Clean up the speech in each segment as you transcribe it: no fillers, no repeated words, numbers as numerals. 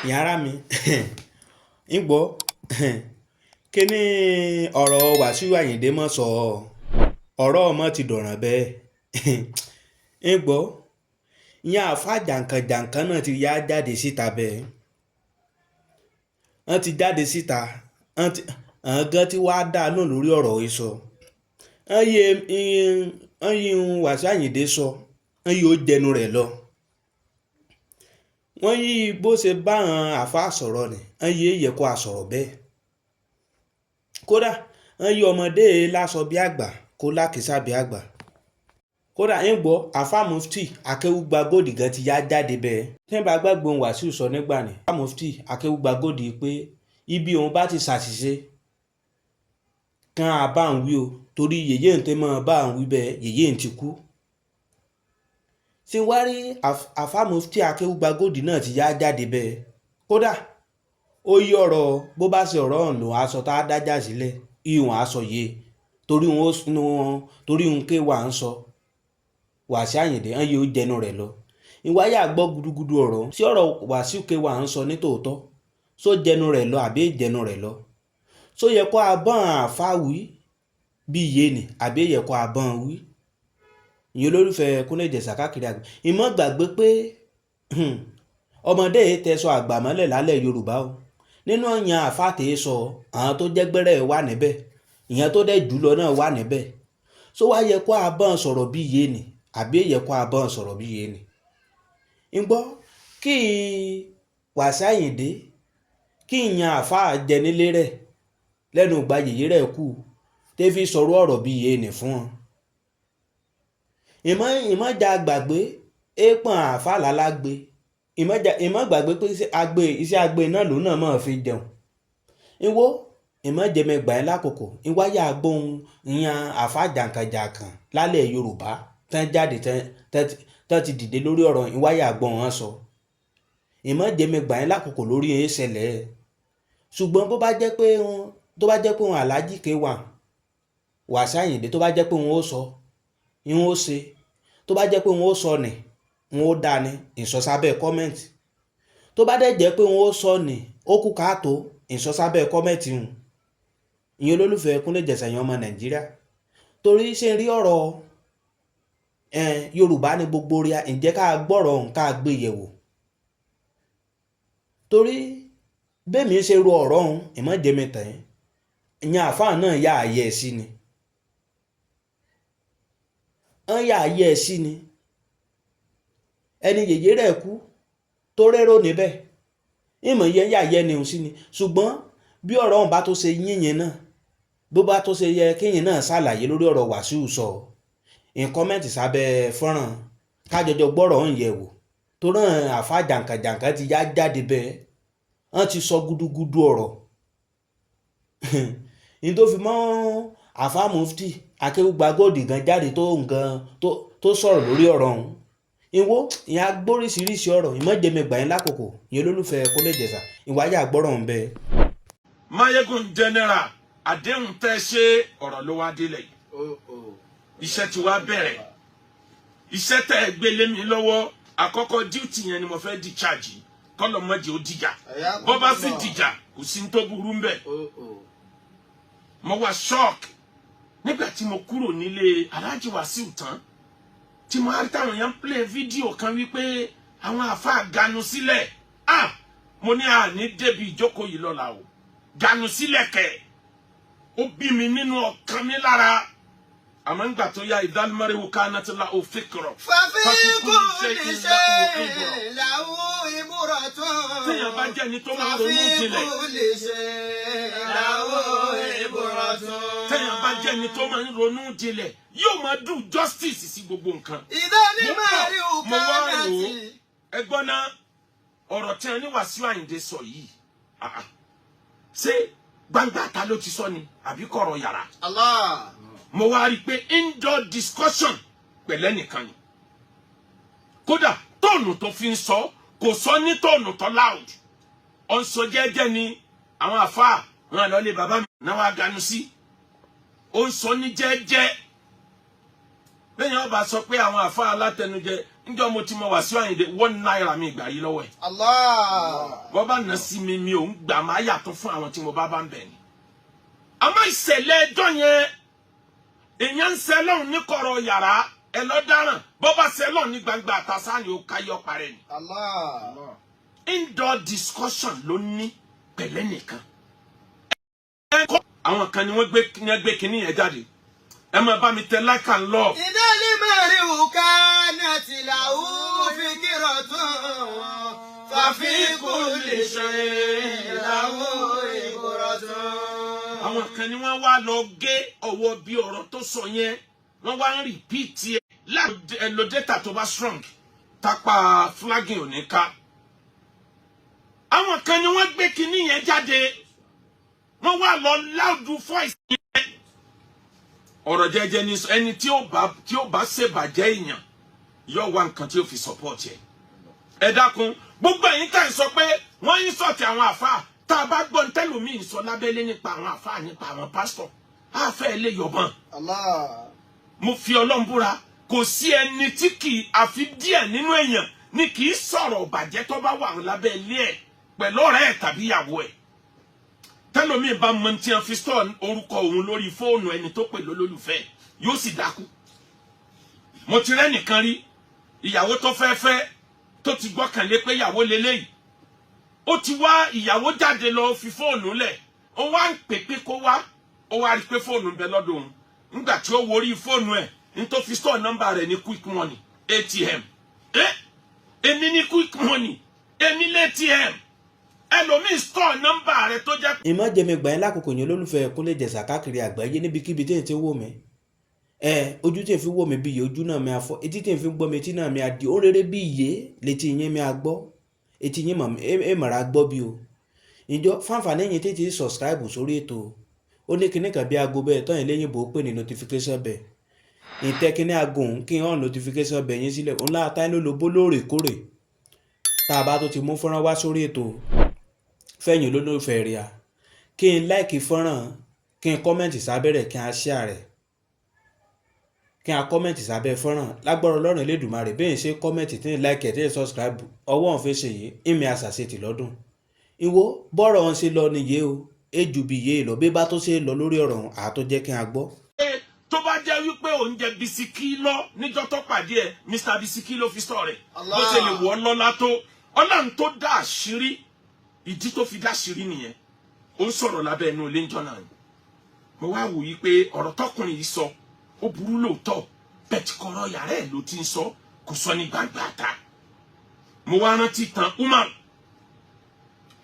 Ìyẹn ará mi ń gbọ́ kíní ọ̀rọ̀ Wàsíù Àyìndé mọ̀ sọ ọ̀rọ̀ ọmọ ti dọ̀ràn bẹ́ẹ̀ ń gbọ́. Ìyẹn àáfàá jàǹkànjàǹkàn náà ti yá jáde síta bẹ́ẹ̀, wọ́n ti jáde síta, àwọn gan tí wàá dá lóhùn lórí ọ̀rọ̀ yìí sọ. Wọ́n yí Wàsíù Àyìndé sọ, wọ́n yí ó jẹnu rẹ̀ lọ. Wọ́n yí bó ṣe bá àwọn àáfàá sọ̀rọ̀ ni wọ́n yí yẹ kó a sọ̀rọ̀ bẹ́ẹ̀. Kódà wọ́n yí ọmọdé lásọ bí àgbà kó lákìsà bí àgbà. Kódà ń gbọ́, àáfàá Mufti Akéwùgbà Gold gan ti yá jáde bẹ́ẹ̀. Tí wọ́n bá gbàgbé ohun Wàsíù sọ nígbà ni, àáfàá Mufti Akéwùgbà Gold pé ibi òun bá ti ṣàṣìṣe kan àbá ń wí o, torí yèyé ń tẹ́ mọ́ bá ń wí bẹ́ẹ̀, yèyé ń ti kú. Ṣé wá rí àáfàá Mufti Akéwùgbà Gold náà ti yá jáde bẹ́ẹ̀. Kódà ó yí ọ̀rọ̀ bó bá ṣe ọ̀rọ̀ ọ̀hún lòun aṣọ tá a dájà sílẹ̀ ìwọ̀n aṣọ yìí torí torí òun ké wà ń sọ Wàsíù Àyìndé hàn yóò jẹnu rẹ̀ lọ. Ìwáyà gbọ́ gudugudu ọ̀rọ̀ sí ọ̀rọ̀ Wàsíù ké wà ń sọ ní tòótọ́, só jẹnu rẹ̀ lọ àbí jẹnu rẹ̀ lọ, só yẹ kó a bọ́n àáfàá wí bí iye ni àbí yẹ kó a bọ́n wí. Ìyẹn olólùfẹ́ Kúnlé Ìjẹ̀ṣà káàkiri àgbẹ̀ ìmọ̀ gbàgbé pé ọmọdé yìí tẹ̀sọ àgbà mọ́lẹ̀ lálẹ́ Yorùbá o. Nínú ọ̀yàn àáfàá tẹ̀ sọ, àwọn tó jẹ́ gbẹ́rẹ́ wà níbẹ̀, ìyẹn tó dẹ̀ jù lọ náà wà níbẹ̀. Só wá yẹ kó a bọ́n sọ̀rọ̀ bí iye ni àbí yẹ kó a bọ́n sọ̀rọ̀ bí iye ni. Ń gbọ́ kí Wàsíù Àyìndé kí ìyẹn àáfàá jẹ nílé rẹ̀ lẹ́nu ìgbà yèyé rẹ̀ kú tẹ́ fi sọ̀rọ̀ ọ̀rọ̀ bí iye ni fún wọn. Ìmọ̀jà gbàgbé èèpọ̀n àáfàá lálágbe, ìmọ̀ gbàgbé pé iṣẹ́ agbe náà lòun náà máa fi jẹun. Ìwọ ìmọ̀jẹ̀mẹgbà yẹn lákòókò ìwáyà gbóhùn ìyẹn àáfàá jàǹkànjàǹkàn lálẹ́ Yorùbá tán jáde tán ti dìde lórí ọ̀rọ̀ ìwáyà gbóhùn wọn sọ. Ìmọ̀jẹ̀mẹgbà yẹn lákòókò lórí ìṣẹ̀lẹ̀. Ṣùgbọ́n bó bá jẹ́ pé tó bá jẹ́ pé òun Àlájì K1 Wàsíù Àyìndé tó bá jẹ́ pé òun ó sọ ìhun ó ṣe, tó bá jẹ́ pé òun ó sọ ni òun ó dá ní ìsọsábẹ́ comment. Tó bá dẹ̀ jẹ́ pé òun ó sọ ni ó kú káàtó ìsọsábẹ́ comment hùn. Ìyẹn olólùfẹ́ Kúnlé Ìjẹ̀ṣà yẹn ọmọ Nàìjíríà. Torí ṣé ń rí ọ̀rọ̀ Yorùbá ní gbogbo ria, ǹjẹ́ ká gbọ́rọ̀ òun ká gbé yẹ̀wò. Torí bẹ́ẹ̀ mi ṣe ro ọ̀rọ̀ òun ìmọ̀jẹ̀mẹ̀tẹ̀ ìyẹn àáfàá náà yà á yẹ sí ni. Ń yà á yẹ sí ni. Ẹni yèyé rẹ̀ kú tó rérò níbẹ̀. Ìmọ̀ yẹn yà yẹ ni òun sí ni. Ṣùgbọ́n bí ọ̀rọ̀ òun bá tó ṣe yínyìn náà, bó bá tó ṣe yẹ kéyìn náà ṣàlàyé lórí ọ̀rọ̀ Wàsíù sọ, in comment sábẹ́ fọ́nrán kájọjọ gbọ́rọ̀ ń yẹ̀ wò. Torí àáfàá jàǹkànjàǹkàn ti yá jáde bẹ́ẹ̀, wọ́n ti sọ gudugudu ọ̀rọ̀. Ní tó fi mọ́ àáfàá Mufti Akéwùgbà Gold gan jáde tó nǹkan tó sọ̀rọ̀ lórí ọ̀rọ̀ ọ̀hún. Ìwọ ìyẹn agbóríṣiríṣi ọ̀rọ̀ ìmọ̀jẹ̀mẹgbà yẹn lákòókò ìyẹn olólùfẹ́ Kúnlé Ìjẹ̀ṣà ìwáyà gbọ́rọ̀ ń bẹ. Mayegun General, àdéhùn tẹ́ ṣe ọ̀rọ̀ ló wá délẹ̀ yìí. Iṣẹ́ ti wá bẹ̀rẹ̀. Iṣẹ́ tẹ́ ẹ gbé lé mi lọ́wọ́, àkọ́kọ́ duty yẹn ni mo fẹ́ discharge. Kọ́lọ̀ mọ́jì ó dìjà. Bọ́ bá sì dìjà, kò sí ní tó burú ń bẹ̀. Mo wá shock nígbà tí mo kúrò nílé Alhaji Wasiu tán, tí mo rí táwọn èèyàn ń play fídíò kan wípé àwọn àáfàá ganu sílẹ̀. Ah, mo ní àní débi ìjókòó yìí lọ́la o. Ganu sílẹ̀ kẹ̀, ó bí mi nínú ọkàn mi lára. Àmọ́ ńgbà tó yá ìdánimọ̀rẹ́wò kánátìlá òfin kọ̀rọ̀. ففي كل شيء له عبرة. Téèyàn bá jẹ́ ẹni tó máa ronú ففي jinlẹ̀, كل شيء له عبرة. Téèyàn bá jẹ́ ẹni tó máa ń ronú jinlẹ̀, yóò máa do justice sí gbogbo nǹkan. إذا المرء Mo wá rò ó. كانت Ẹ gbọ́ ná, ọ̀rọ̀ tí a ní Wàsíù Àyìndé sọ yìí, ah, ah, ṣé gbangba ta ló ti sọ ni àbí kọ̀rọ̀ yàrá? Allah. Mo wá rí i pé indoor discussion pẹ̀lẹ́ nìkan ni. Kódà tone tó fi ń sọ, kò sọ ní tone tó loud, ó ń sọ jẹ́jẹ́ ni. Àwọn àfáà wọn lọ lé bàbá mi náà wá ganu sí, ó ń sọ ní jẹ́jẹ́. Lẹ́yìn ọba sọ pé àwọn àfáà alátẹnujẹ Njọ́ mo ti mọ Wàsíù Àyìndé, ₦1 mi ìgbà yìí lọ́wọ́ ẹ̀. Allah. Bọ́ bá nà sí mi, mi ò ń gbà, máa yàtọ̀ fún àwọn tí mo bá bá ń bẹ̀ ni. Àmọ́ ìṣẹ̀lẹ̀ ẹjọ́ yẹn, èèyàn ń ṣe lọ́hùn ní kọ̀rọ̀ yàrá ẹ lọ dáràn, bọ́ bá ṣe lọ́hùn ní gbangba àtàsá ni ó káyọ̀ parẹ́ ni. Allah. Indoor discussion ló ní pẹ̀lẹ́ nìkan. Àwọn kan ni wọ́n gbé kinní yẹn jáde. Ẹ máa bá mi tẹ like and love. إذا المرء كانت له فكرة ففي كل شيء له عبرة. Àwọn kan ni wọ́n wá lọ gé ọwọ́ bí ọ̀rọ̀ tó sọ yẹn, wọ́n wá ń repeat ẹ̀ láti ẹ lo data tó bá strong, tápá flagging ò ní ká. Àwọn kan ni wọ́n gbé kinní yẹn jáde, wọ́n wá lọ loud voice yẹn. Ọ̀rọ̀ jẹ́jẹ́ ní ẹni tí ó bá ṣèbàjẹ́ èèyàn yóò wá nǹkan tí ó fi support ẹ̀. Ẹ dákun, gbogbo ẹ̀yin tá ẹ̀ sọ pé wọ́n ń sọ̀tì àwọn àfáà, tá a bá gbọ́ ntẹ́lómi sọ lábẹ́lé nípa àwọn àfáà, nípa àwọn pásítọ̀, àfẹ́ lè yọ̀bọ̀n. Allah. Mo fi Ọlọ́run búra, kò sí ẹni tí kì í, àfi díẹ̀ nínú èèyàn ni kì í sọ̀rọ̀ ọ̀bàjẹ́ tó bá wà lábẹ́ ilé ẹ̀ pẹ̀lú ọ̀rẹ́ ẹ̀ tàbí ìyàwó ẹ̀. Tẹ́lómi bá mọ tí wọ́n fi sọ orúkọ òun lórí fóònù ẹni tó pè lólólùfẹ́, yóò sì dákú. Mo ti rẹ́ nìkan rí, ìyàwó tó fẹ́ fẹ́, tó ti gbọ́kànlé pé ìyàwó leléyìí, ó ti wá ìyàwó jáde lọ, fi fóònù lẹ̀, ó wá ń pè pé kó wá. Ó wá rí i pé fóònù ń bẹ lọ́dọ̀ òun. Nígbà tí ó wo orí fóònù ẹ̀, ní tó fi store nọ́mbà rẹ̀ ní quick money ATM. Ẹ èmi ní quick money, èmi ní ATM. Ẹlòmíì store nọ́mbà rẹ̀ tó jẹ́ Ìmọ̀ jẹ́mi gbà yín lákòókò yẹn, lólùfẹ́ Kúnlé Ìjẹ̀ṣà káàkiri àgbáyé, níbikíbi tí èyí ti wò mí. Ẹ ojú tí n fi wò mí bí iye ojú náà mi afọ́, etí tí n fi gbọ́ mi, etí náà mi á di ó rere bí iye létí yín mi á gbọ́, etí yín mọ̀ ẹ mọ̀ra gbọ́ bí o. Ìjọ fáǹfààní yín tètè subscribe sórí ètò, ó ní kinní kan bí aago bẹ́ẹ̀ tọ́yìn lẹ́yìn bò ó pè ní notification bell. Ìtẹ́ kinní aago òun kí n hàn notification bell yín sílẹ̀, òun láta ló lobó lóòrèkóòrè tá a bá tó ti mú fọ́nrán wá sórí ètò fẹ́yìn olólùfẹ́ rẹ̀, à kí n like fọ́nrán, kí n comment sábẹ́rẹ̀, kí n share rẹ̀, kí n comment sábẹ́ fọ́nrán. Lágbára Ọlọ́run Elédùmarè, bẹ́ẹ̀ ṣe comment, tí n like ẹ̀, tí n subscribe, ọwọ́ òun fi ṣe yìí ìmì àṣàṣetì lọ́dún ìwọ bọ́rọ̀ ń ṣe lọ nìyé o. Ejù bí yé lọ bí bá tó ṣe lọ lórí ọ̀rọ̀ àtó jẹ́ kí n gbọ́. Tó bá jẹ́ wípé òun jẹ bisikí lọ níjọ́ tó pàdé ẹ̀, Mr Bisikí ló fi sọ rẹ̀, bó ṣe lè wọ́ lọ́lá tó, Ọlọ́run tó dá àṣírí, ìdí tó fi dá àṣírí nìyẹn. Ó ń sọ̀rọ̀ lábẹ́ inú ilé ńjọ́ náà ni. Mo wá wò yí pé ọ̀rọ̀ tọkùnrin yìí sọ, ó burú lóòótọ́, bẹ́ẹ̀ tí kọ̀rọ̀ yàrá ẹ̀ ló ti ń sọ, kò sọ ní gbangba ta. Mo wá rántí tán Umar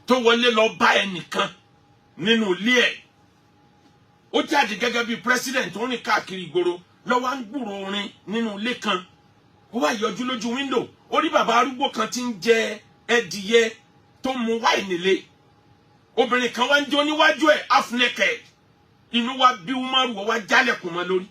tó wọlé lọ bá ẹnìkan nínú ilé ẹ̀. Ó jáde gẹ́gẹ́ bí president, ó rìn káàkiri ìgboro lọ́wọ́, ń gbúrò orin nínú ilé kan. Ó wá yọjú lójú window, ó rí bàbá arúgbó kan tí ń jẹ ẹdìyẹ tó mu wáìnì lé. Obìnrin kan wá ń jó níwájú ẹ̀, half naked. Inú wa bí Umaru, wá jálẹ̀kùn mọ́ lórí.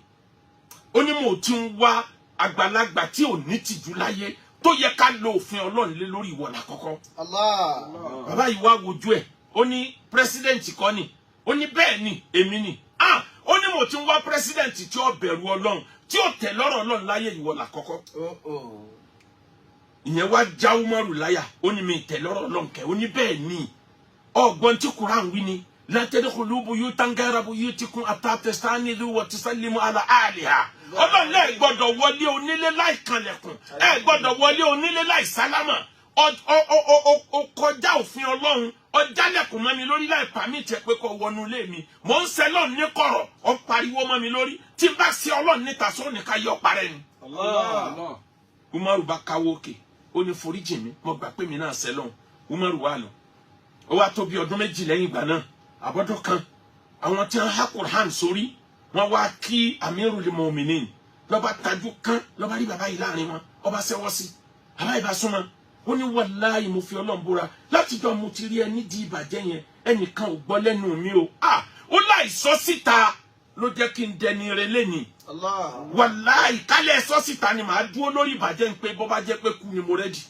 Ó ní mo ti ń wá àgbàlagbà tí ò ní tìjú láyé tó yẹ ká lo òfin Ọlọ́run lé lórí, ìwọ lákọ́kọ́. Allah. Bàbá yìí wá wojú ẹ̀, ó ní president kọ́ ni? Ó ní bẹ́ẹ̀ ni, èmi ni. Ah, ó ní mo ti ń wá president tí ó bẹ̀rù Ọlọ́run, tí ó tẹ̀ lọ́rọ̀ Ọlọ́run láyé, ìwọ lákọ́kọ́. Oh oh. Ìyẹn wá já Umaru láyà. Ó ní mi tẹ̀ lọ́rọ̀ Ọlọ́run kẹ́? Ó ní bẹ́ẹ̀ ni. Ọgbọ́n tí Quran wí ni la tadkhulu buyutan ghayra buyutikum hatta tasta'nisu wa tusallimu ala ahliha. Ọlọ́run lẹ́ẹ̀ gbọ́dọ̀ wọlé onílé láì kanlẹ̀kùn, ẹ gbọ́dọ̀ wọlé onílé láì sálámà. Ọ kọjá òfin Ọlọ́run, ọjálẹ̀kùn mọ́ mi lórí láì permit ẹ pé kó wọnú ilé mi. Mò ń ṣe Ọlọ́run ní kọ̀rọ̀, ọ pariwo mọ́ mi lórí. Tí n bá ṣe Ọlọ́run níta, sóò ká yọ parẹ́ ni. Umaru bá káwọ́ òkè, ó ní foríjì mi, mo gbà pé mi náà ṣẹ̀ lọ́hùn. Umaru wà lọ. Ó wá tó bí ọdún 2 lẹ́yìn ìgbà náà, àbọ̀dọ̀ kan, àwọn tí wọ́n há Quran sórí, wọ́n wá kí Amirul Mu'minin. Lọ́ba tajú kán, lọ́ba rí bàbá yìí láàrin wọn, ọba ṣẹ́wọ́ sí bàbá yìí, bá súnmọ́. Ó ní wàláhì, mo fi Ọlọ́run búra, látijọ́ mo ti rí ẹ nídìí ìbàjẹ́ yẹn, ẹnìkan ò gbọ́ lẹ́nu mi o. Ah, ó láì sọ síta ló jẹ́ kí n dẹni rẹ lẹ́nìí. Allah. Wàláhì, kálẹ̀ sọ síta ni màá dúró lórí ìbàjẹ́ ń pé bọ́ bá jẹ́ pé kú ni mo ready.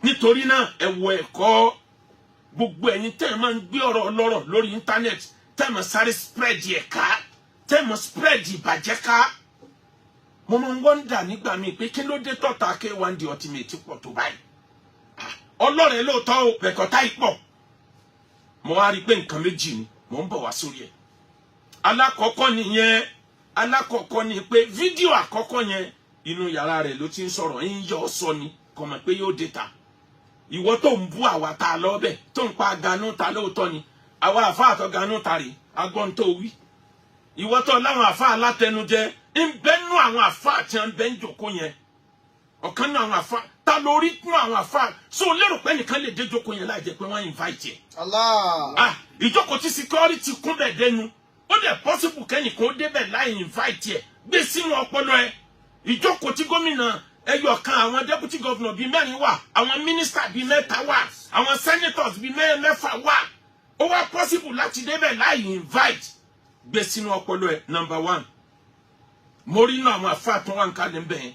Nítorí náà, ẹ wo ẹ̀kọ́ gbogbo ẹ̀yin tẹ́ ẹ máa ń gbé ọ̀rọ̀ ọlọ́rọ̀ lórí íńtánẹ́ẹ̀tì, tẹ́ ẹ máa sáré spread ẹ̀ ká, tẹ́ ẹ máa spread ìbàjẹ́ ká. Mo máa ń wonder nígbà míì pé kí ló dé tọ́ta K1 The Ultimate pọ̀ tó báyìí. Ọlọ́rẹ̀ lóòótọ́ o, bẹ̀kọ̀tà yìí pọ̀. Mo wá rí i pé nǹkan méjì ni mò ń bọ̀ wá sórí ẹ̀. Alákọ̀ọ́kọ́ nìyẹn. Alákọ̀ọ́kọ́ ni pé fídíò àkọ́kọ́ yẹn, inú yàrá rẹ̀ ló ti ń sọ̀rọ̀, ń yọ ọ́ sọ ni, kò mọ̀ pé yóò dé ta. Ìwọ tó ń bú àwa tá a lọ bẹ̀, tó ń pa ganú ta, lóòótọ́ ni àwa àfa àtọ́ ganú ta rè agbọ́n tó wí. Ìwọ tó láwọn àfa alátẹnujẹ ń bẹ́nu, àwọn àfa àti ń bẹ́ ń jòkó yẹn, ọ̀kan nínú àwọn àfa ta lórí nínú àwọn àfa so lérò pé nìkan lè dé jókòó yẹn láì jẹ́ pé wọ́n invite ẹ̀? Allah. Ah, ìjókòó tí security kún bẹ̀ dẹnu, ó dẹ̀ possible kẹ́nìkan ó débẹ̀ láì invite ẹ̀. Gbé sínú ọpọlọ ẹ, ìjókòó tí gómìnà ẹyọ kan, àwọn deputy governor bíi mẹ́rin wà, àwọn minister bíi mẹ́ta wà, àwọn senators bíi mẹ́fà wà, ó wá possible láti débẹ̀ láì invite? Gbé sínú ọpọlọ ẹ. Number one, mo rí inú àwọn àfáà tó wà ń kalẹ̀ ń bẹ̀ yẹn,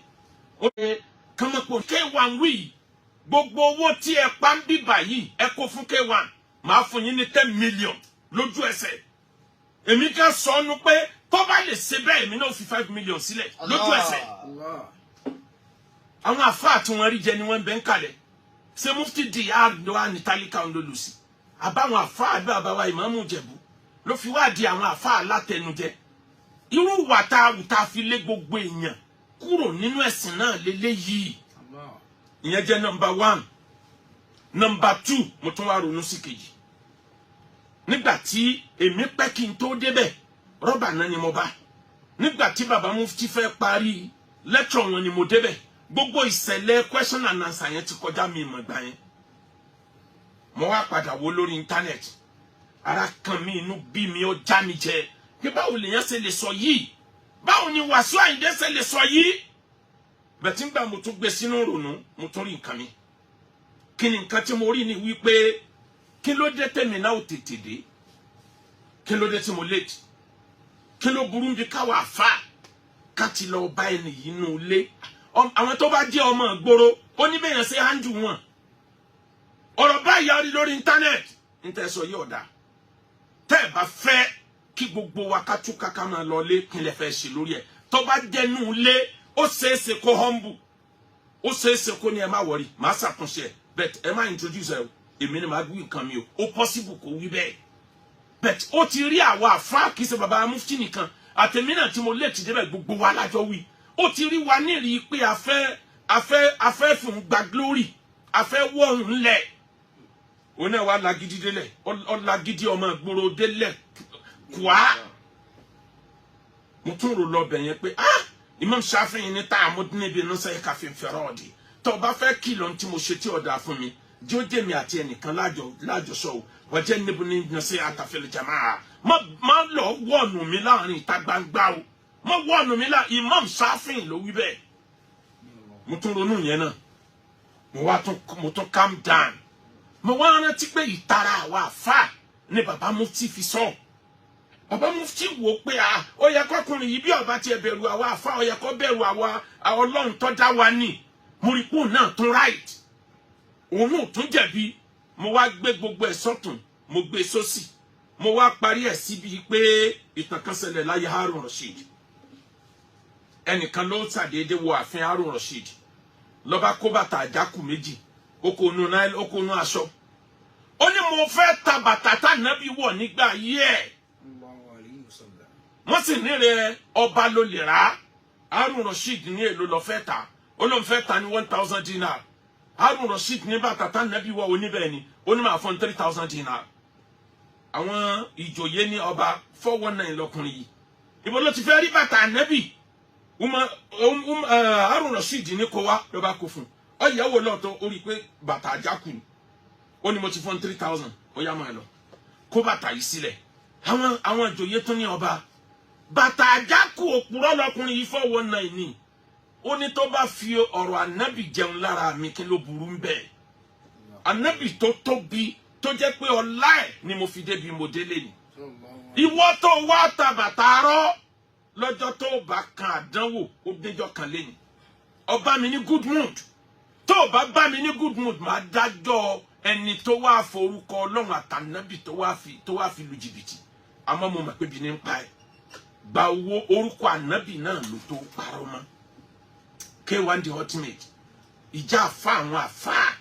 ó yẹ kọ́mọ́pọ̀ K1 wí, gbogbo owó tí ẹ pa ń bíbà yìí, ẹ kó fún K1, màá fún yín ní 10 million lójú ẹsẹ̀. Èmi kan sọ ọ́nu pé tó bá lè ṣe bẹ́ẹ̀, èmi náà fi 5 million sílẹ̀ lójú ẹsẹ̀. Allah. Àwọn àfáà tí wọ́n rí jẹ ni wọ́n ń bẹ ń kalẹ̀. Ṣé mufti di ló wà ní tálíkà ń lòlù sí àbáwọn àfáà bí bàbá wa ìmáàmù Ìjẹ̀bú ló fi wá di àwọn àfáà látẹnujẹ? Irú wà tá a wù tá a fi lé gbogbo èèyàn kúrò nínú ẹ̀sìn náà lélẹ́yìí. Ìyẹn jẹ́ number one. Number two, mo tún wá ronú sí kejì. Nígbà tí èmi pẹ́ kí n tó débẹ̀, rọ́bà náà ni mo bá. Nígbà tí bàbá mufti fẹ́ parí lecture wọn ni mo débẹ̀. Gbogbo ìṣẹ̀lẹ̀ question and answer yẹn ti kọjá mi ìmọ̀ gbà yẹn. Mo wá padà wo lórí internet. Ara kan mi, inú bí mi, ó já mi jẹ pé báwo lèèyàn ṣe lè sọ yìí? Báwo ni Wàsíù Àyìndé ṣe lè sọ yìí? Bẹ̀tí ń gbà mo tún gbé sínú ronú, mo tún rí nǹkan mi. Kí ni nǹkan tí mo rí? Ni wípé kí ló dé tèmi náà ò tètè dé? Kí ló dé tí mo late? Kí ló burú bí káwa àfa ká ti lọ bá ẹni yìí nù ilé? Àwọn tó bá jẹ́ ọmọ ìgboro, ó ní bẹ́yẹn ṣe handle wọn. Ọ̀rọ̀ báyìí a rí lórí internet, ń tẹ́ sọ yìí ọ̀dà. Tẹ́ ẹ bá fẹ́ kí gbogbo wa ká túká ká máa lọ lé, kí n lè fẹ́ ṣe lórí ẹ̀? Tó bá jẹ́nu lé, ó ṣeéṣe kó humble, ó ṣeéṣe kó ní ẹ má worry, màá ṣàtúnṣe ẹ, but ẹ má introduce ẹ o, èmi ni màá gbé nǹkan mi o. Ó possible kó wí bẹ́ẹ̀, but ó ti rí àwa àfa, kì í ṣe bàbá mufti nìkan, àtẹ̀mí náà tí mo lè ti débẹ̀, gbogbo wa lájọ wí. Ó ti rí wa nírìí pé a fẹ́ fún gba glory, a fẹ́ wọ̀hún lẹ̀. Òun náà wà lágídí délẹ̀, ó lágídí ọmọ ìgboro délẹ̀ kùá. Mo tún rò lọ bẹ̀ yẹn pé, ah, Imam Shafi'i ní tá a mú níbi inú sẹ́yìn káfí fẹ́ràn ọ̀dì. Tó o bá fẹ́ kìlọ̀ tí mo ṣe tí ọ̀dà fún mi, jẹ́ ó jẹ́ mi àti ẹnìkan lájọsọ o. Wọ́n jẹ́ níbo ní nasihatafil jamaa. Má lọ wọ̀nù mi láàrin ìta gbangba o, má wọ̀nù mi láàrin. Imam Shafi'i ló wí bẹ́ẹ̀. Mo tún ronú yẹn náà, mo wá tún, mo tún calm down. Mo wá rántí pé ìtara àwa àfà ni bàbá mufti fi sọ. Bàbá mufti wò pé a ó yẹ kọkùnrin yìí, bí ọba tiẹ̀ bẹ̀rù àwa àfà, ó yẹ kó bẹ̀rù àwa Ọlọ́run tó dá wa ní. Mo rí pé òun náà tún right, òun náà tún jẹ̀bi. Mo wá gbé gbogbo ẹ̀ sọ́tún, mo gbé sósì, mo wá parí ẹ̀ síbi pé ìtàn kan ṣẹlẹ̀ láyé Harun Rasheed. Ẹnìkan ló ṣàdédé wọ ààfin Harun Rasheed, ló bá kó bàtà àjákù méjì, ó kó nu náà, ó kó nu aṣọ. Ó ní mo fẹ́ ta bàtà tá nàbí wọ̀ nígbà yí ẹ̀. Wọ́n sì ní rẹ̀, ọba ló lè rà á. Harun Rasheed ní èlò lọ fẹ́ ta? Ó lóun fẹ́ ta ní 1,000 dinar. Harun Rasheed ní bàtà tá nàbí wọ̀ oníbẹ̀ ni, ó ní máa fọ́n 3,000 dinar. Àwọn ìjòyè ní ọba, 419 lọkùnrin yìí, ìbò ló ti fẹ́ rí bàtà ànábì? Harun Rasheed ní kó wá. Ló bá kó fún un, ọ yẹ̀wò lọ́tọ̀, ó rí i pé bàtà àjákù ni. Ó ní mo ti fún 3,000, ó yá, máa lọ, kó bàtà yìí sílẹ̀. Àwọn ìjòyè tún ní ọba, bàtà àjákù, òpùrọ́ lọkùnrin yìí, 419 ni. Ó ní tó bá fi ọ̀rọ̀ ànábì jẹun lára mi, kí ló burú ń bẹ́ẹ̀? Ànábì tó tóbi, tó jẹ́ pé ọlá ẹ̀ ni mo fi débi mo délé ni. Ìwọ tó wá ta bàtà rọ́, lọ́jọ́ tó bá kan àdánwò, ó déjọ́ kan lẹ́yìn ọba mi ní good mood. Tó bá bá mi ní good mood, máa dájọ́ ẹni tó wá forúkọ Ọlọ́run àtànábì tó wá fi lu jìbìtì. Àmọ́ mo mọ̀ pé bí ní ń pa ẹ́, gba owó, orúkọ ànábì náà ló tó parọ́ mọ́. K1 the Ultimate, ìjà àfa àwọn àfa,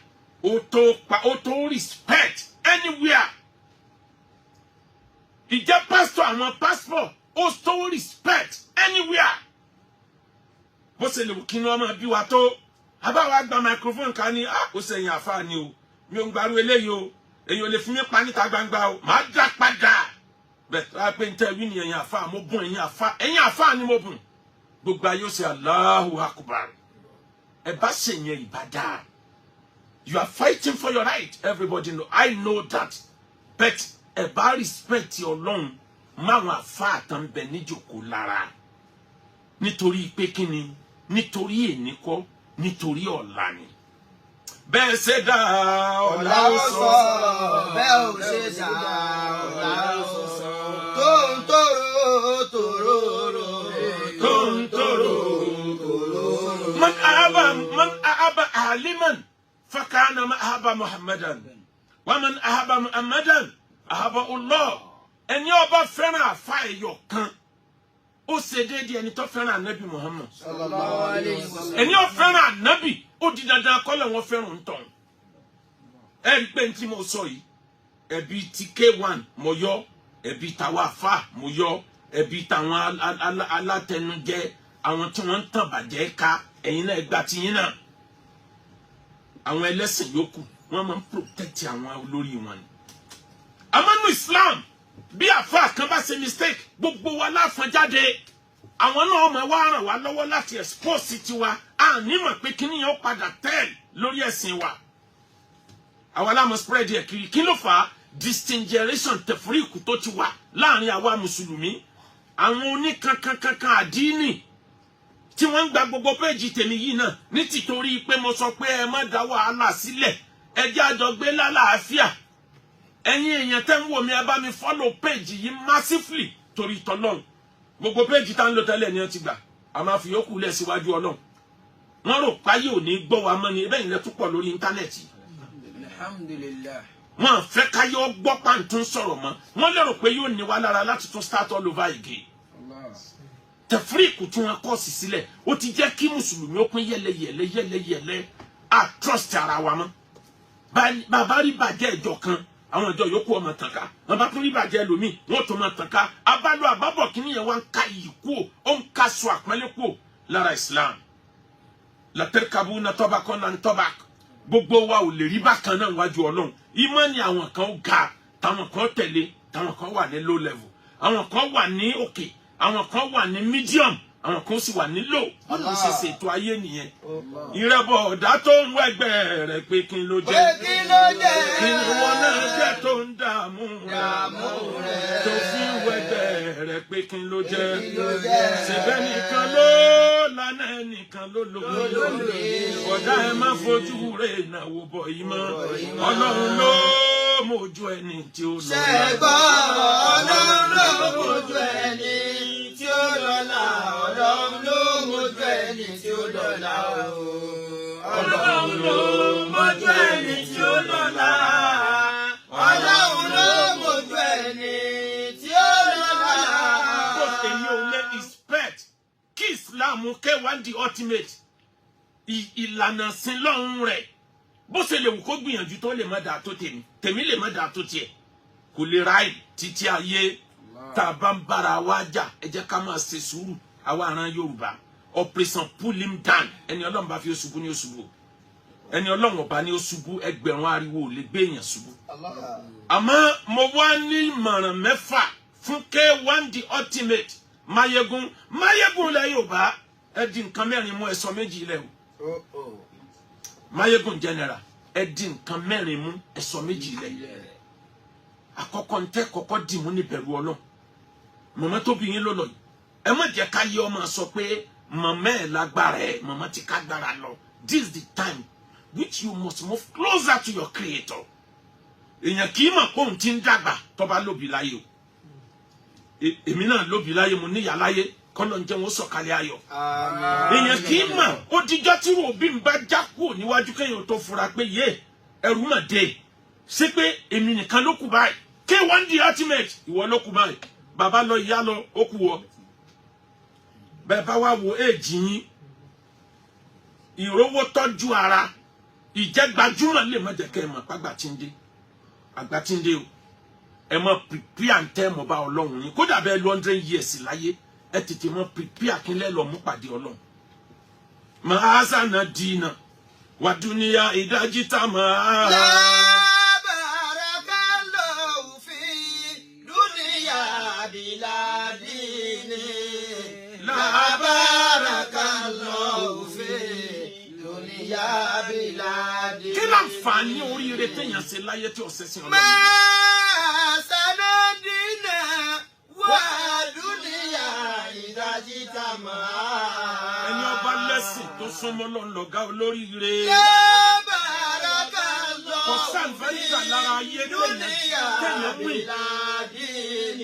ó tó pa, ó tó respect anywhere. Ìjẹ́ pásítọ̀ àwọn pásítọ̀, ó tó respect anywhere. Bó ṣe lè wù kí ni wọ́n máa bí wa tó, àbáwá gba microphone ká ní, ah, ó ṣẹ̀yìn àfa ni o, mi ò ń gbarú eléyìí o, èyí ò lè fi mí pa níta gbangba o, màá dá padà bẹ́ẹ̀. Tó wá pé ń tẹ́ wí ni, ẹ̀yin àfa mo bùn, ẹ̀yin àfa, ẹ̀yin àfa ni mo bùn, gbogbo ayé ó ṣe Allahu Akbar. Ẹ bá ṣèyẹn, ìbá dáa. You are fighting for your right, everybody know, I know that, but ẹ bá respect Ọlọ́run máwọn àfa àtàǹbẹ níjòkó lára, nítorí pé kí ni? Nítorí èní kọ́, nítorí ọ̀la ni. Bẹ́ẹ̀ ṣe dá ọ̀la Ọ̀la ó ó sọ, sọ, bẹ́ẹ̀ ò ṣe dá ọ̀la ó sọ. Tó ń tòrò tòróró. Tó ń tòrò. من أحب من أحب عالما فكأنما أحب محمدا ومن أحب محمدا أحب الله. Ẹni ó bá fẹ́ràn àfa ẹ̀yọ̀ kan, ó ṣe déédéé ẹni tó fẹ́ràn anabi Muhammad. Sallallahu alayhi wa sallam. Ẹni ó fẹ́ràn anabi, ó di dandan kọ́lẹ̀ wọn fẹ́ràn ń tàn. Ẹ rí i pé ní tí mo sọ yìí, ẹbí ti K1 mo yọ, ẹbí tàwa àfa mo yọ, ẹbí tàwọn alátẹnujẹ, àwọn tí wọ́n ń tàn bàjẹ́ ká, ẹ̀yin náà gba tiyín náà. Àwọn ẹlẹ́sìn yòókù, wọ́n máa ń protect àwọn olórí wọn ni. Àmọ́ Islam, bí àfa kan bá ṣe mistake, gbogbo wa láfọn jáde. Àwọn náà máa wá ràn wá lọ́wọ́ láti expose tiwa. A ní mọ̀ pé kíní yẹn ó padà tell lórí ẹ̀sìn wa. Àwa láàmú spread ẹ̀ kiri. Kí ló fà á? Distinguation, tẹ̀fúríkù tó ti wà láàrin àwa mùsùlùmí, àwọn oníkankankankan àdínì tí wọ́n ń gba gbogbo péjì tèmi yìí náà, ní tìtorí pé mo sọ pé ẹ má dá wàhálà sílẹ̀, ẹ jẹ́ àjọ gbé lálàáfíà. Ẹ̀yin èèyàn tẹ́ ń wò mí, ẹ bá mi follow péjì yìí massively torí tọ́lọ́run. Gbogbo péjì tá ń lò tẹ́lẹ̀ ni wọ́n ti gbà, a máa fi yókù lẹ̀ síwájú Ọlọ́run. Wọ́n rò páyé ò ní gbọ́ wa mọ́ ni. Ẹbẹ́ ìrẹ́ tún pọ̀ lórí íńtánẹ́ẹ̀tì. Alhamdulillah. Wọ́n fẹ́ káyọ́ gbọ́ pàǹtún sọ̀rọ̀ mọ́. Wọ́n lérò pé yóò ní wa lára láti tún start all over again. Allah. Tẹfíríkù tí wọ́n kọ́ sí sílẹ̀, ó ti jẹ́ kí mùsùlùmí ó pín yẹlẹyẹlẹ yẹlẹyẹlẹ. A trust ara wa mọ́. Bàbá rí bàjẹ́ ìjọ kan, àwọn ìjọ yòókù ọmọ tàn ká. Wọn bá tún rí bàjẹ́ ẹlòmíì, wọn tún máa tàn ká. Abálò àbábọ̀, kí nìyẹn wá ń ka iyì kúò, ó ń ka sọ àpọ́nlé kúò lára Islam. لتركبن طبقا عن طبق. Gbogbo wa ò lè rí bákan náà wájú Ọlọ́run. Ìmọ̀ ni àwọn kan ga, táwọn kan tẹ̀lé, táwọn kan wà ní low level, àwọn kan wà ní òkè, àwọn kan wà ní medium, àwọn kan sì wà ní low. Bọ́lá ṣe ṣètò ayé nìyẹn. Ìrẹ́bọ̀ ọ̀dá tó ń wẹ́gbẹ́ rẹ̀ pé kí ló Pé jẹ́? Kí ló jẹ́? Kí ni wọ́n náà jẹ́ tó ń dààmú rẹ̀? Dààmú rẹ̀. Tó fi ń wẹ́gbẹ́ rẹ̀ pé kí ló jẹ́? Kí ló jẹ́? Ṣèbẹ́ nìkan ló lánàá, ẹnìkan ló lò Lónìí. Ọ̀dà, ẹ má fojú rẹ̀ ìnáwó bọ̀ yìí mọ́. Ọlọ́run ló mójú ẹni tí ó lọ. Ṣẹ́gbọ́n, Ọlọ́run ló mójú ẹni tí ó lọ́lá. Ọlọ́run ló mójú ẹni tí ó lọ́lá o. Ọlọ́run ló mójú ẹni tí ó lọ́lá. Ọlọ́run ló mójú ẹni tí ó lọ́lá. Bó èmi ò lè expect kí Islam K1 the Ultimate, ìlànà sin lọ́run rẹ̀, bó ṣe lè wù kó gbìyànjú tó, lè má dáa tó tèmi, tèmi lè má dáa tó tiẹ̀, kò lè ráì títí ayé. Tá a bá ń bára wa jà, ẹ jẹ́ ká máa ṣe sùúrù. Àwa àràn Yorùbá, operation pull him down. Ẹni Ọlọ́run bá fi ó ṣubú ní ó ṣubú o. Ẹni Ọlọ́run ọba ní ó ṣubú, ẹgbẹ̀rún ariwo ò lè gbé èèyàn ṣubú. Àmọ́ mo wá ní ìmọ̀ràn mẹ́fà fún K1 the Ultimate, Mayegun. Mayegun ilẹ̀ Yorùbá, ẹ di nǹkan mẹ́rin mú, ẹ sọ méjì lẹ̀ o. Mayegun general, ẹ di nǹkan mẹ́rin mú, ẹ sọ méjì lẹ̀. Àkọ́kọ́ ń tẹ́ kọ́kọ́ dì mú ní bẹ̀rù Ọlọ́run. Mọ̀mọ́ tó bí yín ló lọ yìí, ẹ má jẹ́ ká yé ọmọ sọ pé mọ̀mọ́ ẹ̀ lágbára ẹ̀, mọ̀mọ́ ti kágbára lọ. This is the time which you must move closer to your creator. Èèyàn kì í mọ̀ pé òun ti ń dàgbà tó bá lóbi láyé o. Èmi náà lóbi láyé, mo níyà láyé, kọ́lọ́ ń jẹ́ wọn sọ̀kalẹ̀ ayọ̀. Èèyàn kì í mọ̀, ó dijọ́ tí òbí mi bá já kúrò níwájú kéèyàn tó fura pé yé ẹrù mà dé, ṣé pé èmi nìkan ló kù báyìí? K1 the Ultimate, ìwọ ló kù báyìí. Bàbá lọ, ìyá lọ, ó kù wọ. Bẹ́ẹ̀ bá wá wo éèjì yín. Ìrówó tọ́jú ara, ìjẹ́gbajúmọ̀ lè má jẹ́ kẹ́ ẹ mọ̀ pàgbà tí ń dé, àgbà tí ń dé o. Ẹ mọ prepare ń tẹ́ mọ̀ bá Ọlọ́run yín. Kódà bẹ́ẹ̀ lo 100 years láyé, ẹ tètè mọ prepare kí n lẹ́ lọ mú pàdé Ọlọ́run. Màá sànà dìínà wàdúníyà ìdájí tá máa. لا بارك الله في دنيا بلا دين. لا بارك الله في دنيا بلا دين. Kí láǹfààní oríire téèyàn ṣe láyé tí ọ̀sẹ̀ sí Ọlọ́run? ما سندنا ودنيا إذا اجتمعا. Ẹni ọba lẹ́sìn tó súnmọ́ lọ́n lọ́gá olóríire. لا بارك الله Kò sáǹfààní lára ayé دنيا téèyàn wí. بلا دين.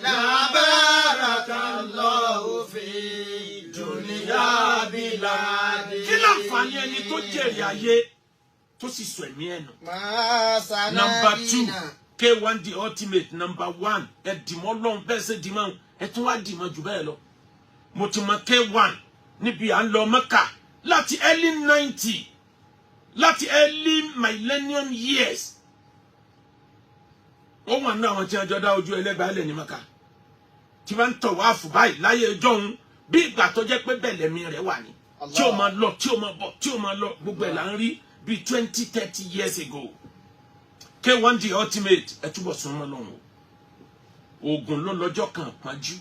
لا بارك الله في دنيا بلا دين. Kí láǹfààní ẹni tó jèrè ayé tó sì sọ ẹ̀mí ẹ̀ nù? ما Number two, سندنا. K1 the Ultimate, number one, ẹ dìmọ́ lọ́hùn bẹ́ẹ̀ ṣe dìmọ́, ẹ tún wá dìmọ́ jù bẹ́ẹ̀ lọ. Mo ti mọ K1 níbi à ń lọ Mẹ́kà láti early 90, láti early millennium years. Ó wà nínú àwọn tí wọ́n jọ dá ojú ẹlẹ́gbàá lẹ̀ ní Mẹ́kà tí wọ́n ń tọ̀ wá fún báyìí láyé ẹjọ́ òun, bí ìgbà tó jẹ́ pé bẹ́ẹ̀ lẹ́mí rẹ̀ wà ní, tí ó máa lọ, tí ó máa bọ̀, tí ó máa lọ, gbogbo ẹ̀ là ń rí bíi 20, 30 years ago. K1 the Ultimate, ẹ túbọ̀ súnmọ́ lọ́hùn o. Oògùn ló lọ́jọ́ kan pọ́njú.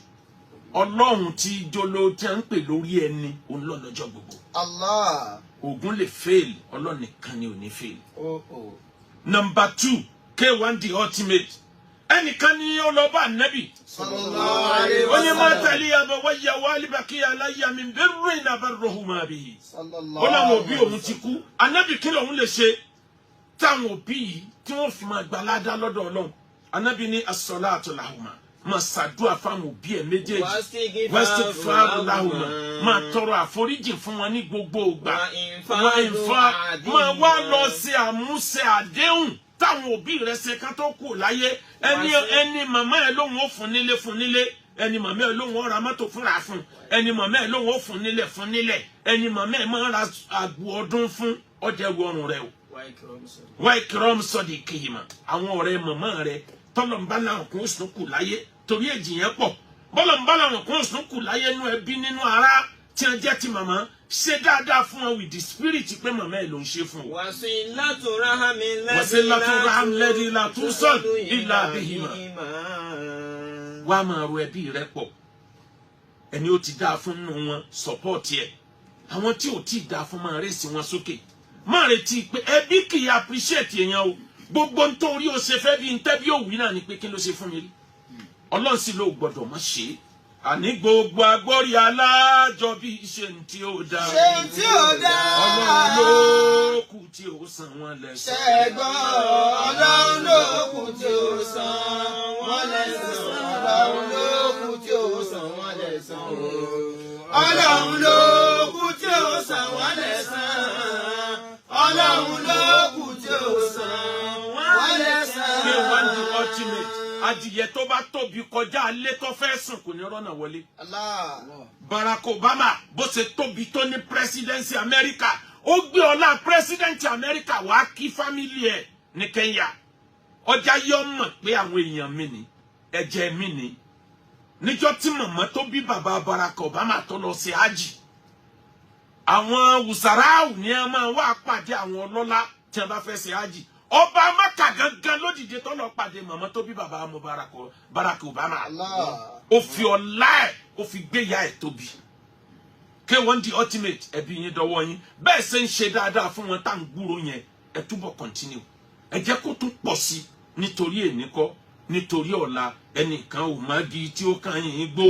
Ọlọ́run tí jolo tí a ń pè lórí ẹni, òun ló lọ́jọ́ gbogbo. Allah. Oògùn lè fail, Ọlọ́run nìkan ni ò ní fail. Oh, oh. Number two, K1 the Ultimate, ẹnìkan ní ó lọ bá Nẹ́bì. Sallallahu alayhi Ó ní wa má sallam. tẹ̀lé abawayya walibakiya alayya min birrin abarruhuma bihi. Sallallahu Ó láwọn òbí alayhi òun ti kú. Anábì, kí lòun lè ṣe táwọn òbí yìí tí wọ́n fi máa gba ládá lọ́dọ̀ Ọlọ́run? Anábì ní as-salatu lahuma, máa ṣàdúrà fáwọn òbí ẹ̀ méjèèjì, wastighfaru lahuma, máa tọrọ àforíjì fún wọn ní gbogbo ìgbà, wà ìfà máa wá lọ sí àmúṣe àdéhùn táwọn òbí rẹ̀ ṣe ká tó kù láyé. Ẹni màmá ẹ lóhùn ó fún nílé, fún nílé. Ẹni màmá ẹ lóhùn ó ra mọ́tò fúnra fún. Ẹni màmá ẹ lóhùn ó fún nílẹ̀, fún nílẹ̀. Ẹni màmá ẹ máa ra àgbò ọdún fún, ọjà ẹrù ọrùn rẹ o. Wá ìkìrọ̀m sọ̀dí kìhìmà, àwọn ọ̀rẹ́ màmá rẹ tọ́lọ̀mbá làwọn kò sùn kù láyé, torí èjì yẹn pọ̀, bọ́lọ̀mbá làwọn kò sùn kù láyé nínú ẹbí, nínú ará tí wọ́n jẹ́ ti màmá, ṣe dáadáa fún wọn with the spirit pé màmá ẹ ló ń ṣe fún o. Wasilatu rahmi. Wasilatu rahmi alladhi la tusal illa bihima. Wá máa ro ẹbí rẹ pọ̀. Ẹni ó ti dáa fún nínú wọn, support ẹ. Àwọn tí ò tí ì dáa fún, máa rèsì wọn sókè. Má retí pé ẹbí kì í appreciate èèyàn o. Gbogbo nítorí o ṣe fẹ́ bí ntẹ́ bí òwì náà ni pé kí ló ṣe fún mi rí. Ọlọ́run sì ló gbọ́dọ̀ má ṣe é. Àní gbogbo agbórí alájọ bí ṣe ń tí ó dáa. Ṣé tí ó dáa? Ọlọ́run ló kù tí ó san wọn lẹ́san. Ṣẹ́gbọ́n, Ọlọ́run ló kù tí ó san wọ́n lẹ́san. Ọlọ́run ló kù tí ó san wọ́n lẹ́san o. Ọlọ́run ló kù tí ó san wọ́n lẹ́san. Ọlọ́run ló kù tí ó san wọ́n lẹ́san. K1 the Ultimate, adìyẹ tó bá tóbi kọjá alé tó fẹ́ sùn, kò ní rọ́nà wọlé. Allah. Barack Obama, bó ṣe tóbi tó ní presidency America, ó gbé ọlá president America wá kí family ẹ̀ ní Kenya. Ọjà yọ mọ̀ pé àwọn èèyàn mi ni, ẹ̀jẹ̀ mi ni. Níjọ́ tí màmá tó bí bàbá Barack Obama tó lọ sí hajj, àwọn wùsàráù ni a máa wá pàdé àwọn ọlọ́lá tí wọ́n bá fẹ́ ṣe hajj. Ọba Maka gangan lódìde tó lọ pàdé màmá tó bí bàbá Barack Obama. Allah. Ó fi ọlá ẹ̀, ó fi gbé ìyá ẹ̀ tóbi. K1 the Ultimate, ẹbí yín dọwọ́ yín. Bẹ́ẹ̀ ṣe ń ṣe dáadáa fún wọn tá à ń gbúrò yẹn, ẹ túbọ̀ continue, ẹ jẹ́ kó tún pọ̀ sí i, nítorí èní kọ́, nítorí ọ̀la. Ẹnìkan ò má di tí ó kàn yín gbó,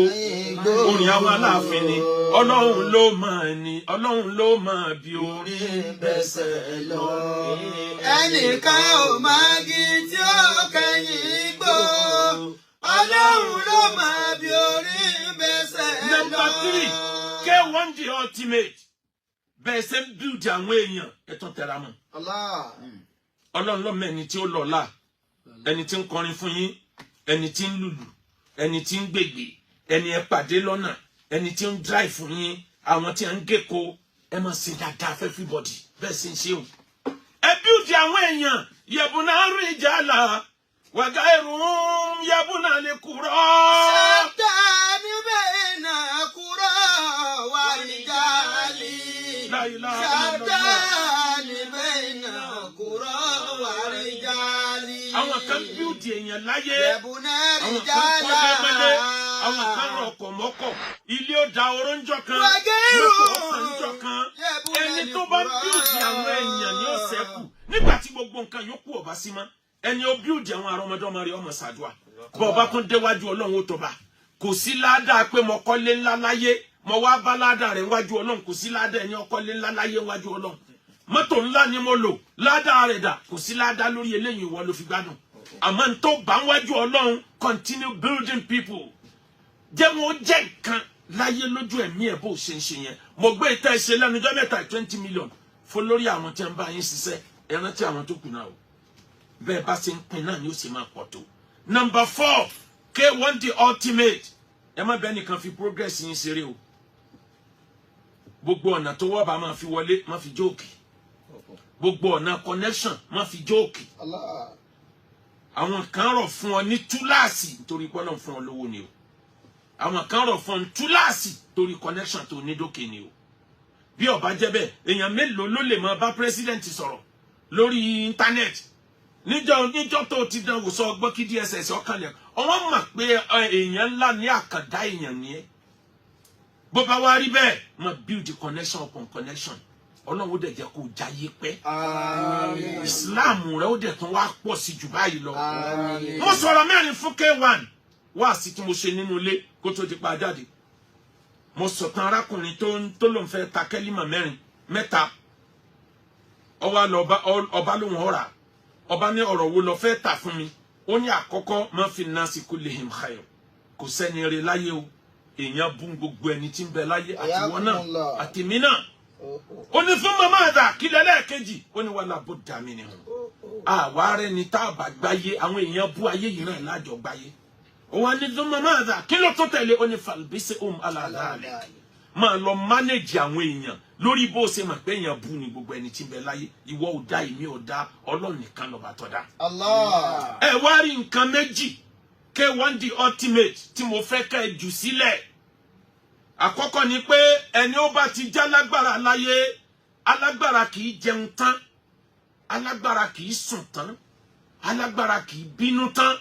orin àwọn aláàfin ni. Ọlọ́run ló máa ní, Ọlọ́run ló máa bí orí bẹ́sẹ̀ lọ. Ẹnìkan ò máa gi tí ó kẹ́yìn gbó. Ọlọ́run ló máa bí orí bẹ́sẹ̀ lọ. Number three, K1 the Ultimate, bẹ́ẹ̀ ṣe ń build àwọn èèyàn, ẹ tún tẹra mọ́. Allah. Ọlọ́run ló mọ ẹni tí ó lọ́la, ẹni tí ń kọrin fún yín, ẹni tí ń lùlù, ẹni tí ń gbègbè, ẹni ẹ pàdé lọ́nà, ẹni tí ń drive fún yín, àwọn tí ń gèkó. Ẹ máa ṣe dáadáa fún everybody bẹ́ẹ̀ sì ń ṣe o. Ẹ build àwọn èèyàn. Yẹ̀bùnà rìjàlá wàgá ẹ̀rùn yẹ̀bùnà lè kúrọ́. شتان بين كرى ورجال. لا إله إلا الله. شتان بين كرى ورجال. Àwọn kan build èèyàn láyé. يبنى Àwọn kan kọ́lé mọ́lé, àwọn kan رجالا rọkọ̀ mọ́kọ̀, ilé ó da oró ńjọ́ kan, Wàgẹ́rù. mọ́tò ọkàn ńjọ́ kan. Ẹni tó bá build àwọn èèyàn ní ọ̀sẹ̀ kù nígbà tí gbogbo nǹkan yòókù ọba sí mọ́. Ẹni ó build àwọn àrọ́mọdọ́mọ rẹ̀, ọmọ ṣàdúà bọ́ ọba tún déwájú Ọlọ́run, ó tọba. Kò sí ládàá pé mo kọ́lé ńlá láyé, mo wá bá ládàá rẹ̀ wájú Ọlọ́run. Kò sí ládàá ẹni ọkọ́lé ńlá láyé wájú Ọlọ́run. Mọ́tò ńlá ni mo lò, ládàá rẹ̀ dà? Kò sí ládàá lórí eléyìí. Ìwọ ló fi gbádùn, àmọ́ n tó bá ń wájú Ọlọ́run, continue building people. Jẹ́ wọn ó jẹ́ nǹkan láyé lójú ẹ̀mí ẹ̀. Bó ṣe ń ṣe yẹn, mo gbé ìta ẹ̀ṣẹ̀ lẹ́nujọ́ mẹ́ta, 20 million fún lórí àwọn tí wọ́n bá yín ṣiṣẹ́. Ẹ rántí àwọn tó kù náà o. Bẹ́ẹ̀ bá ṣe ń pín náà ni ó sì máa pọ̀ tó. Number four, K1 the Ultimate, ẹ má bẹ́ẹ̀ nìkan fi progress yín ṣeré o. Gbogbo ọ̀nà tó wọ́ bá máa fi wọlé, má fi joke. Gbogbo ọ̀nà connection, má fi joke. Allah. Àwọn kan rọ̀ fún ọ ní túláàsì nítorí pé Ọlọ́run fún ọ lówó ni o. Àwọn kan rọ̀ fún ọ ní túláàsì torí connection tó ní dókè ni o. Bí ó bá jẹ́ bẹ́ẹ̀, èèyàn mélòó ló lè máa bá president sọ̀rọ̀ lórí internet níjọ́ níjọ́ tó ti dán wò sọ ọgbọ́n kí DSS ọkànlẹ̀ ọwọ́n mọ̀ pé èèyàn ńlá ní, àkàndá èèyàn ni ẹ́. Bó bá wá rí bẹ́ẹ̀, máa build connection upon connection. Ọlọ́run ó dẹ̀ jẹ́ kó jayé pẹ́. Àmín. Islam rẹ̀ ó dẹ̀ tún wá pọ̀ sí jù báyìí lọ. Àmín. Mo sọ̀rọ̀ mẹ́rin fún K1 wá sí tí mo ṣe nínú ilé kó tó di pa jáde. Mo sọ̀tàn arákùnrin tó lòun fẹ́ ta kẹ́límà mẹ́rin mẹ́ta. Ọba lọ ọba lóhùn ọ̀rà. Ọba ní, "Ọ̀rọ̀ wo lọ fẹ́ tà fún mi?" Ó ní, "Àkọ́kọ́, ma fi nasi kullihim khair, kò sẹ́ni rere láyé o, èèyàn bú gbogbo ẹni tí ń bẹ láyé, àtiwọ́ náà Ayakumullah. àtèmi náà." Ó ní, "Fún màmá àdá kílẹ̀ lẹ́ẹ̀kejì?" Ó ní, "Wala budda minhum, àwa rẹ ni tá a bá gbáyé, àwọn èèyàn bú ayé yìí náà lájọ gbáyé." Ó wá ní, "Fún màmá àdá, kí ló tó tẹ̀lé?" Ó ní, "Falbisi um ala dhalik, máa lọ manage àwọn èèyàn lórí bó ṣe mọ̀ pé èèyàn bú ni gbogbo ẹni tí ń bẹ láyé. Ìwọ ò dá, èmi ò dá, Ọlọ́run nìkan lọ́ba tó dá." Allah. Ẹ wá rí nǹkan méjì, K1 the Ultimate, tí mo fẹ́ kẹ́ ẹ jù sílẹ̀. Àkọ́kọ́ ni pé ẹni ó bá ti já lágbára láyé, alágbára kì í jẹun tán, alágbára kì í sùn tán, alágbára kì í bínú tán,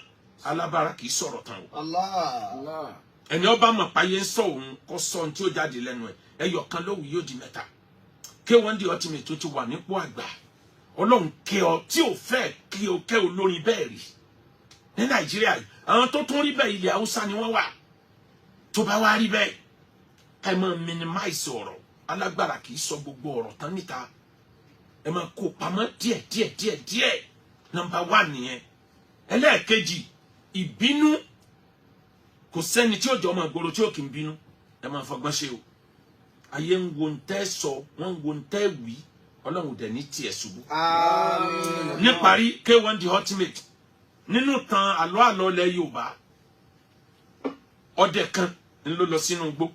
alágbára kì í sọ̀rọ̀ tán o. Allah. Ẹni ó bá mọ̀ páyé ń sọ òun, kó sọ ohun tí ó jáde lẹ́nu ẹ̀. Ẹyọ kan lówù yóò di mẹ́ta. K1 the Ultimate tó ti wà nípò àgbà, Ọlọ́run kẹ́ ọ tí ò fẹ́ kí o kẹ́ olórin bẹ́ẹ̀ rí ní Nàìjíríà yìí. Àwọn tó tún rí bẹ́ẹ̀, ilẹ̀ Haúsá ni wọ́n wà. Tó bá wá rí bẹ́ẹ̀, ẹ máa minimize ọ̀rọ̀. Alágbára kì í sọ gbogbo ọ̀rọ̀ tán níta. Ẹ máa kó pamọ́ díẹ̀ díẹ̀ díẹ̀ díẹ̀. Number one nìyẹn. Ẹlẹ́ẹ̀kejì, ìbínú. Kò sẹ́ni tí ó jọ ọmọ ìgboro tí ó kì í bínú. Ẹ máa fọgbọ́n ṣe o. Ayé ń wo ń tẹ́ sọ, wọ́n ń wo ń tẹ́ wí. Ọlọ́run dẹ̀ ní tiẹ̀ ṣubú. Àmín. Níparí, K1 the Ultimate, nínú tan àlọ́ àlọ́ ilẹ̀ Yorùbá, ọdẹ kan ń ló lọ sínú igbó,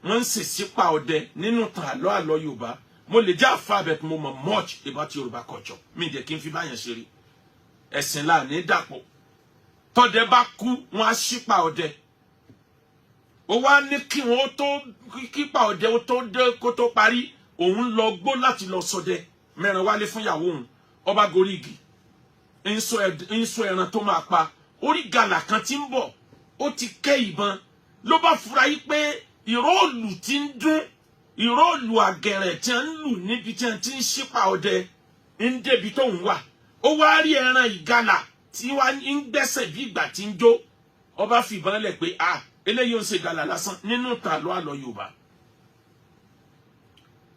wọ́n ń ṣèṣípa ọdẹ. Nínú tan àlọ́ àlọ́ Yorùbá, mo lè jẹ́ àfa abẹ, mo mọ̀ much about Yorùbá culture. Mi jẹ́ kí n fi báyẹn ṣeré. Ẹ̀sìn là ní dàpọ̀. Tọ́dẹ bá kú, wọ́n á ṣípa ọdẹ. Ó wá ní kí wọ́n tó kípa ọdẹ, ó tó dé kó tó parí, òun lọ gbó láti lọ ṣọdẹ mẹ́rin wálé fún ìyàwó òun. Ọba gorí igi, ń sọ ẹran tó máa pa. Orí gàlà kan tí ń bọ̀, ó ti kẹ́ ìbọn. Ló bá fura yí pé ìró òlù tí ń dún, ìró òlù àgẹ̀rẹ̀ tí ń lù níbi tí wọ́n ti ń ṣípa ọdẹ ń débi tó ń wà. Ó wá rí ẹran ìgalà tí wá ń gbẹ́sẹ̀ bí ìgbà tí ń jó. Ọba fìbọn lẹ̀ pé, "A, eléyìí ó ń ṣe ìgalà lásán." Nínú ìtàn àlọ́ àlọ́ Yorùbá,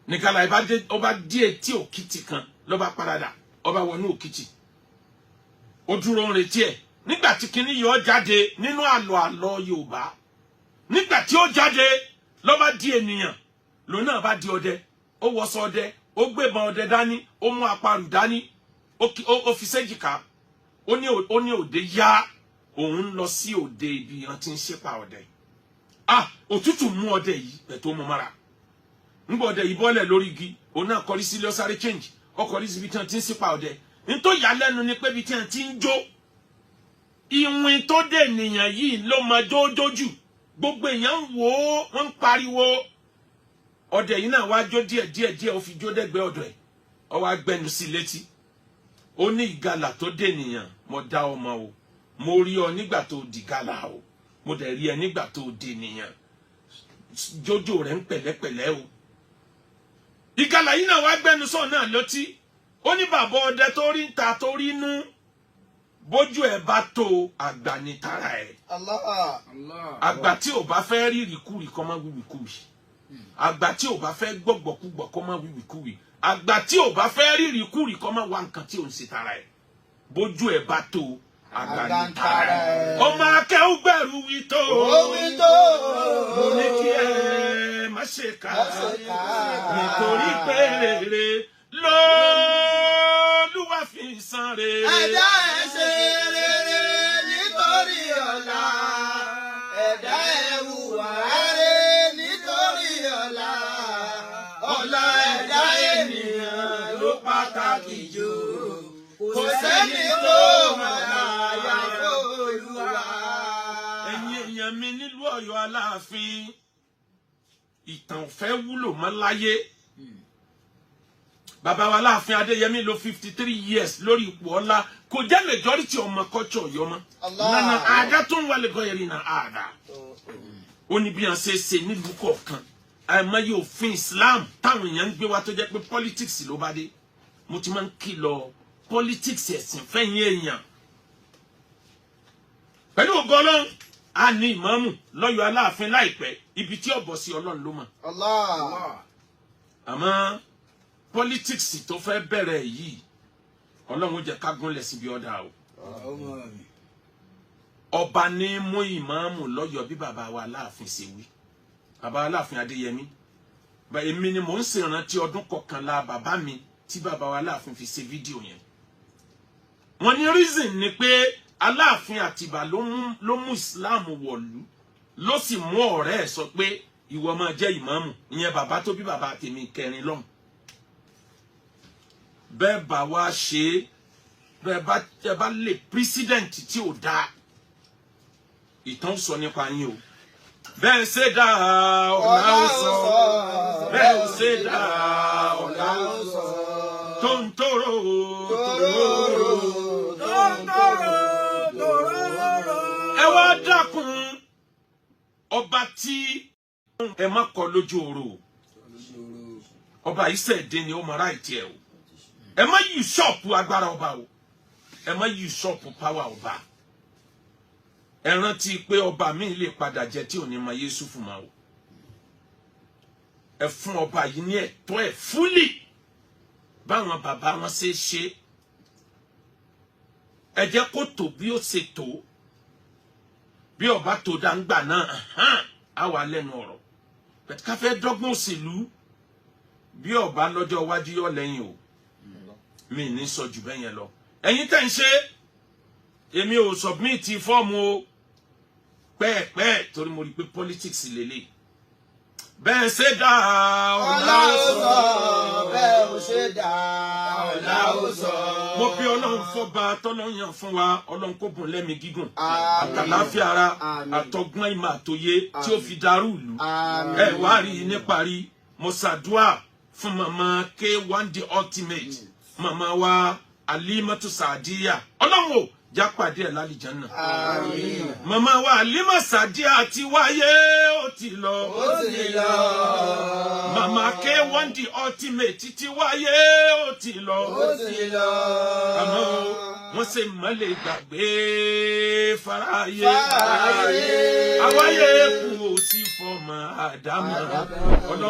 nìgalà ọba dé etí òkìtì kan, ló bá paradà, ọba wọnú òkìtì, ó dúró ń retí ẹ̀. Nígbà tí kinní yìí ó jáde nínú àlọ́ àlọ́ Yorùbá, nígbà tí ó jáde, ló bá di ènìyàn, lòun náà bá di ọdẹ. Ó wọṣọ ọdẹ, ó gbébọn ọdẹ dání, ó mú àparù dání, ó fi séjìká. Ó ní òde yá, òun ń lọ sí òde ibi wọn ti ń ṣípa ọdẹ. Ah, òtútù mú ọdẹ yìí bẹ̀ tó mú mọ́ra. Ńgbọ́ ọdẹ yìí bọ́lẹ̀ lórí igi, òun náà kọrí sílé, ó sáré change, ó kọrí síbi tí wọ́n ti ń sípa ọdẹ. Nítorí yà lẹ́nu ni pé ibi tí wọ́n ti ń jó, ìwìn tó dé ènìyàn yìí ló máa jójó jù. Gbogbo èèyàn ń wò ó, wọ́n ń pariwo. Ọdẹ yìí náà wá jó díẹ̀ díẹ̀ díẹ̀, ó fi jó dẹ́gbẹ́ ọ̀dọ̀ ẹ̀, ó wá gbẹnu sí létí. Ó ní, "Ìgalà tó dé ènìyàn, mo dá ọmọ o. Mo rí ọ nígbà tó di gàlà o, mo dẹ̀ rí ẹ nígbà tó dé ènìyàn. Jójó rẹ̀ ń pẹ̀lẹ́pẹ̀lẹ́ o." Ìgalà yìí náà wá gbẹnu sọ̀ náà létí. Ó ní, "Bàbá ọdẹ tó rí ń ta tó rí nú, bójú ẹ bá tó, àgbà ní tara ẹ." Allah. Àgbà tí ò bá fẹ́ rí ìrìkúrì kọ́ má wíwìkúwì. Àgbà tí ò bá fẹ́ gbọ́gbọ́kúgbọ̀ kọ́ má wíwìkúwì. Àgbà tí ò bá fẹ́ rí ìrìkúrì kọ́ má wá nǹkan tí ò ń ṣe tara ẹ. Bójú ẹ bá tó, àgbà ní tara ẹ. Ọmọ akẹ́wùgbẹ̀rù wí tó. Ó wí tó. Mo ní kí ẹ má ṣe kà Má ṣe kà á. Nítorí pé rere lÓlúwa fi san rere. Ẹ̀dá ẹ̀ ṣe rere nítorí ọ̀la. Ẹ̀dá ẹ̀ hùwà rere nítorí ọ̀la. Ọ̀la ẹ̀dá ènìyàn ló pàtàkì jù. Kò sẹ́ni tó mọ̀ àyàfó Olúwa. Ẹ̀yin èèyàn mi nílùú Ọ̀yọ́ Aláàfin, ìtàn ò fẹ́ wúlò mọ́ láyé. Bàbá wa Aláàfin Adéyẹmí lò 53 years lórí ipò ọlá, kò jẹ́ majority ọmọ kọ́tsọ̀ Ọ̀yọ́ mọ́. Allah. Nana àdá tó ń wálé gọ́yẹ̀rì náà àdá ó ní bí wọn ṣe ṣe nílùú kọ̀ọ̀kan. Àìmọye òfin Islam táwọn èèyàn ń gbé wá tó jẹ́ pé politics ló bá dé. Mo ti máa ń kìlọ̀ politics ẹ̀sìn fẹ́yìn èèyàn. Pẹ̀lú ògo Ọlọ́run, a ní ìmáàmù lọ́yọ̀ Aláàfin láìpẹ́. Ibi tí ọ̀bọ̀ sí, Ọlọ́run ló mọ̀. Allah. Àmọ́ politics tó fẹ́ bẹ̀rẹ̀ yìí, Ọlọ́run ó jẹ́ ká gúnlẹ̀ síbi ọ̀dà o. Ọba ní mú ìmáàmù lọ́yọ̀ bí bàbá wa Aláàfin ṣe wí, bàbá Aláàfin Adéyẹmí. Èmi ni mò ń ṣèrántí ọdún 11 bàbá mi tí bàbá wa Aláàfin fi ṣe fídíò yẹn. Wọ́n ní reason ni pé Aláàfin Àtìbà ló mú Islam wọ̀lú, ló sì mú ọ̀rẹ́ ẹ̀ sọ pé ìwọ máa jẹ́ ìmáàmù. Ìyẹn bàbá tó bí bàbá tèmi kẹrin lọ́hùn. Bẹ́ẹ̀ bá wá ṣe é, bẹ́ẹ̀ bá ẹ bá lè president tí ò dáa, ìtàn sọ nípa yín o. Bẹ́ẹ̀ ṣe dáa, ọ̀la ó sọ. Bẹ́ẹ̀ ò ṣe dáa, ọ̀la ó sọ. Tó ń tóró tóró. Ẹ wá dákun, ọba tí ẹ má kọ lójú oru o. Ọba yìí sẹ̀dé ni ó mọ right ẹ o. Ẹ má usurp agbára ọba o. Ẹ má usurp power ọba. Ẹ rántí pé ọba mi lè padà jẹ tí ò ní mọ Yéṣùfù mọ́ o. Ẹ fún ọba yìí ní ẹ̀tọ́ ẹ̀ fúlì báwọn bàbá wọn ṣe ṣe. Ẹ jẹ́ kó tó bí ó ṣe tó. Bí ọba tó dáńgbà náà á wà lẹ́nu ọ̀rọ̀ bẹ̀tí ká fẹ́ dọ́gbọ́n òṣèlú. Bí ọba lọ́jọ́ iwájú yọ lẹ́yìn o, mi ní sọ jù bẹ́ẹ̀ yẹn lọ. Ẹ̀yin tẹ̀ ń ṣe, èmi ò submit fọ́ọ̀mù o pẹ́ẹ̀pẹ́ẹ̀, torí mo rí i pé politics lélẹ̀. Bẹ́ẹ̀ ṣe dá, ọ̀la ó sọ. Bẹ́ẹ̀ ò ṣe dá, ọ̀la ó sọ. Mo bí Ọlọ́run fọba tọ́lọ́run yàn fún wa, Ọlọ́run kó bùn lẹ́mìí gígùn, Àmín. àtàláfíà ara, Àmín. àtọgbọ́n ìmọ̀ àtòye tí ó fi darú ìlú. Àmín. Ẹ wá rí i níparí, mo ṣàdúà fún màmá K1 the Ultimate, màmá wa Alimatu Sadiya. Ọlọ́run ò já pàdé ẹ̀ lálìjánnà. Àmín. Màmá wa Alima Sadiya ti wáyé, ó ti lọ. Ó ti lọ. Màmá K1 the Ultimate ti wáyé, ó ti lọ. Ó ti lọ. Àmọ́ wọ́n ṣe mọ́lẹ̀ gbàgbé faraye. Fáráyé. Àwáyé kù ó sì fọmọ àdámọ́. Ọlọ́run.